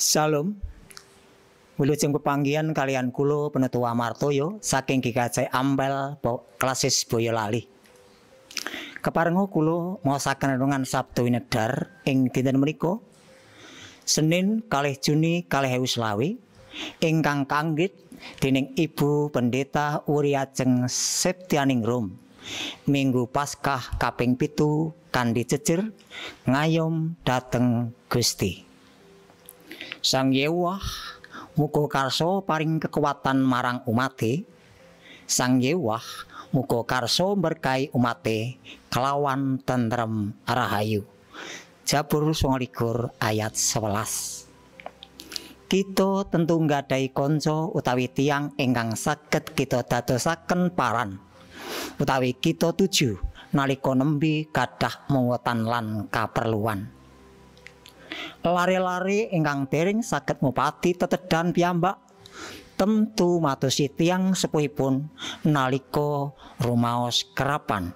Salam. Wilujeng pepanggihan kalian kula Penetua Martoyo saking GKJ Ampel Klasis Boyolali. Keparenga kula maosaken renungan Sabtu Winedar ing dinten menika Senin 2 Juni 2025 ingkang kanggit dening Ibu Pendeta Wuri Ajeng Septianingrum. Minggu Paskah kaping 7 kanthi jejer ngayom dhateng Gusti. Sang Yewah muga karsa paring kekuatan marang umate. Sang Yewah muga karsa berkahi umate kelawan tentrem rahayu. Jabur 29 ayat 11. Kita tentu nggadahi kanca utawi tiyang ingkang saged kita dadosaken paran utawi kita tuju nalika nembe gadah mowotan lan kaperluan. Lare-lare ingkang dereng saged ngupati tetedan piyambak tentu matosi tiyang sepuhipun nalika rumaos kerapan.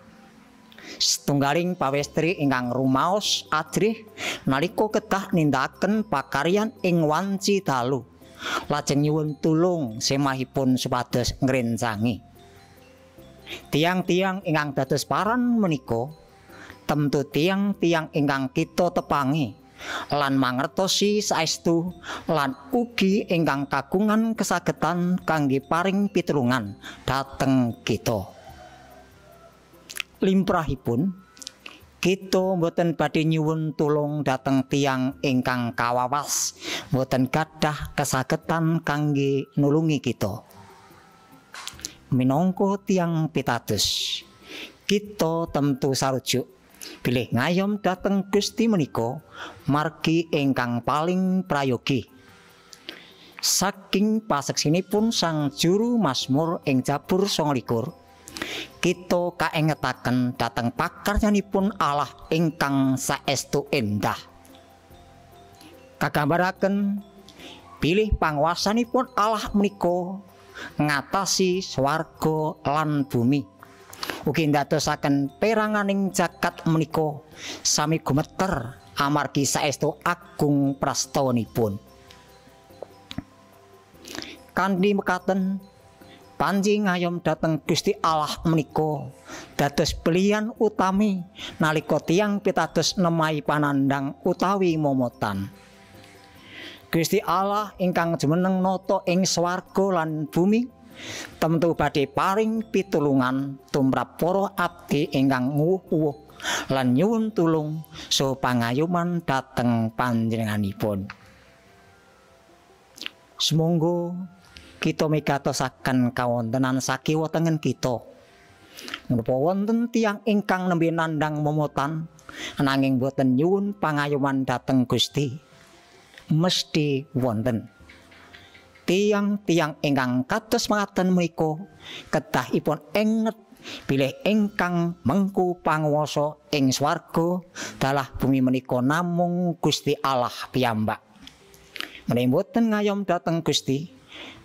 Setunggaling pawestri ingkang rumaos ajrih nalika kedah nindakaken pakaryan ing wanci dalu lajeng nyuwun tulung semahipun supados ngrencangi. Tiang-tiang ingkang dados paran menika tentu tiang-tiang ingkang kita tepangi lan mangertosi saestu lan ugi ingkang kagungan kesagetan kangge paring pitulungan dhateng kita. Limrahipun kita mboten badhe nyuwun tulung dhateng tiyang ingkang kawawas mboten gadah kesagetan kangge nulungi kita. Minangka tiyang pitados, kita tentu sarujuk bilih ngayom dhateng Gusti menika margi ingkang paling prayogi. Saking paseksinipun Sang Juru Mazmur ing Jabur 29, kita kaengetaken dhateng pakaryanipun Allah ingkang saestu endah. Kagambaraken bilih panguwasanipun Allah menika ngatasi swarga lan bumi. Ugi ndadosaken peranganing jagat menika sami gumeter amargi saestu agung prastawanipun. Kanthi mekaten panci ngayom dhateng Gusti Allah menika dados pilihan utami nalika tiyang pitados nemahi panandhang utawi momotan. Gusti Allah ingkang jumeneng nata ing swarga lan bumi tentu badhe paring pitulungan tumrap para abdi ingkang nguwuh-uwuh lan nyuwun tulung saha pangayuman dhateng panjenenganipun. Sumangga kita migatosaken kawontenan sakiwa tengen kita. Menapa wonten tiyang ingkang nembe nandhang momotan nanging boten nyuwun pangayuman dhateng Gusti? Mesti wonten. Tiang-tiang ingkang kados mangaten menika kedahipun enget bilih ingkang mengku panguwasa ing swarga dalah bumi menika namung Gusti Allah piyambak. Menawi boten ngayom dhateng Gusti,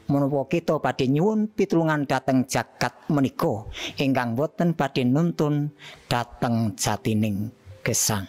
menapa kita badhe nyuwun pitulungan dhateng jagat menika ingkang boten badhe nuntun dhateng jatining gesang.